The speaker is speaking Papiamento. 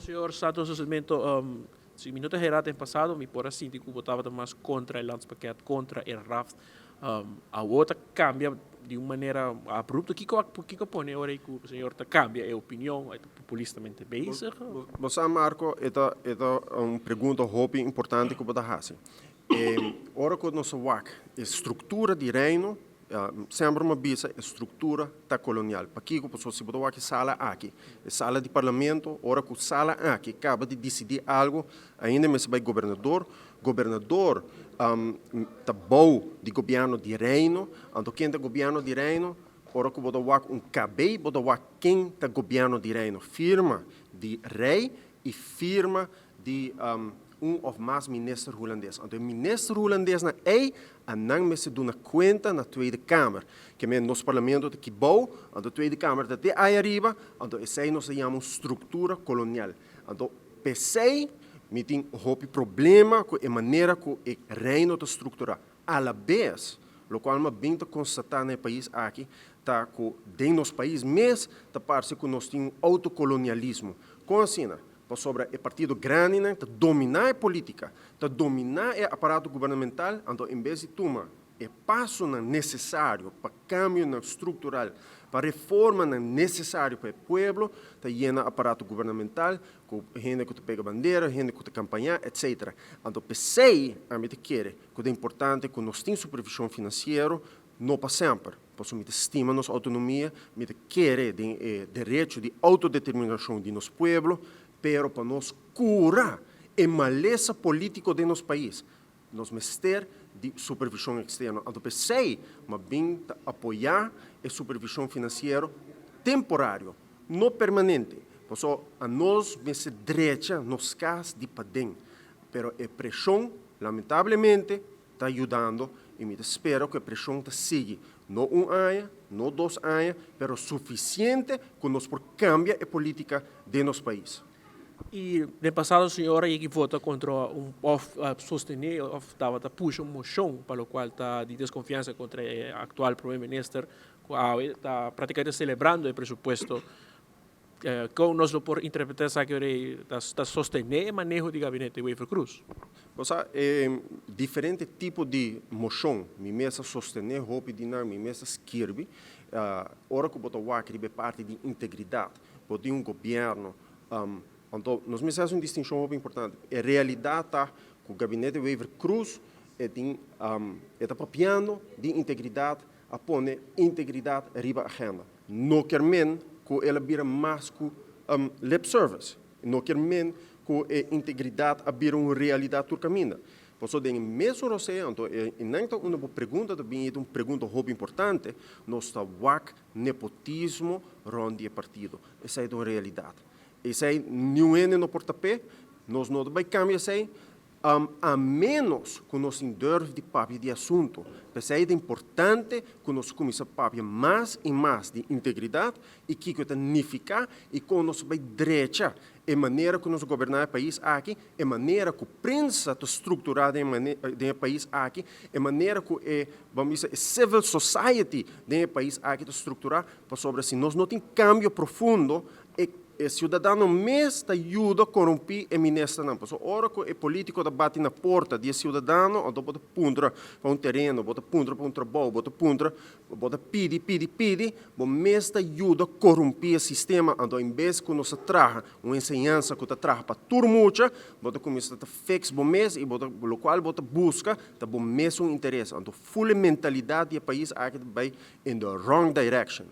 Pero, señor Santos Nascimento, si mi no ta hera, den pasado mi por a sinti ku bo tabata mas kontra e landspakket, kontra e RAft. Awor a kambia di un manera abrupto. Kiko a pone awor ku señor ta kambia e opinion, populistamente bezig? Bo, Marco, e ta un pregunta hopi importante ku bo ta hasi. Ora ku nos wak e struktura di Reino, semper m'a bisa, e struktura ta kolonial. Pakiko? Pasobra si bo wak e sala aki, e sala di parlamento, ora ku e sala aki kaba di disidí algu, ainda mester bai gobernador, gobernador ta bou di gobièrnu di Reino, anto ken ta gobièrnu di Reino? Ora ku bo wak un KB, bo wak ken ta gobièrnu di Reino. Firma di rei i firma di un òf mas minister hulandes. Anto, minister hulandes nan ei, nan mester duna kuenta na Tweede Kamer. Ke men nos parlamento ta aki bou, anto Tweede Kamer ta te ei ariba, anto esei nos ta yama struktura kolonial. Anto, p'esei, mi tin hopi problema ku e manera ku e Reino ta strukturá. A la bes, loke m'a bin ta konstatá na e pais aki, ta ku den nos pais mes, ta parse ku nos tin un autokolonialismo. Kon asina? Pasobra e partido grandi, ne, ta dominá e polítika, ta dominá e aparato gubernamental, anto en bes di tuma e paso nesesario pa kambio struktural, pa reforma nesesario pa e pueblo, ta yena aparato gubernamental ku hende ku ta pega bandera, hende ku ta kampaña, etc. Anto, p'esei, ami ta kere ku ta importante ku nos tin supervishon finansiero, no pa semper. Pasobra mi ta stima nos outonomia, mi ta kere den derecho di outodeterminashon di nos pueblo, pero pa nos kura e malesa polítiko di nos pais, nos mester di supervishon eksterno. Anto, p'esei, m'a bin apoyá e supervishon finansiero temporario, no permanente. Pasobra nos mester drecha nos kas di paden. Pero e preshon, lamentablemente, ta yudando i mi ta spera ku e preshon ta sigui. No un aña, no 2 aña, pero sufisiente ku nos por kambia e polítika di nos pais. I den pasado señor a yega vota kontra un òf sostené òf tabata pusha un moshon pa lokual ta di deskonfiansa kontra e aktual promé minister, ku ta práktikamente selebrando e presupuesto. Kon nos por interpretá esaki? Ta sostené e maneho di gabinete Wever Croes? Osea, diferente tipo di moshon, mi mes a sostené hopi di nan, mi mes a skirbi, ora ku bo ta wak riba parti di integridat, bo tin un gobièrnu, anto nos mester hasi un distinshon hopi importante. E realidat ta ku gabinete Wever Croes ta papiando di integridat, a pone integridat riba agenda. No ke men ku el a bira mas ku lip service. No ke men ku e integridat a bira un realidat tur kaminda. Pasobra den mesun rosea, anto, i nan ta un pregunta tambe, un pregunta hopi importante, nos ta wak nepotismo rònt di partido. Esei ta un realidat. Esei ningun hende no por tap'é, nos no ta bai kambia esei, a menos ku nos durf di papia di asuntu. P'esei ta importante ku nos kuminsá papia mas i mas di integridat i kiko ta nifiká i kon nos bai drecha e manera ku nos goberná e pais aki, e manera ku prensa ta strukturá den e pais aki, e manera ku e, ban bisa, e civil society den e pais aki ta strukturá, pasobra si nos no tin kambio profundo, e siudadano mes ta yuda korumpí e ministernan. Pasobra ora ku e polítiko ta bati na porta di e siudadano, anto bo ta puntra pa un tereno, bo ta puntra pa un trabou, bo ta puntra, bo ta pidi, pidi, pidi, bo mes ta yuda korumpí e sistema. Anto, en bes ku nos traha un enseñansa ku ta traha pa tur mucha, bo ta kuminsá ta fix bo mes i bo ta, lokual bo ta buska, ta bo mes un interes. Anto, full mentalidat di e pais aki ta bai in the wrong direction.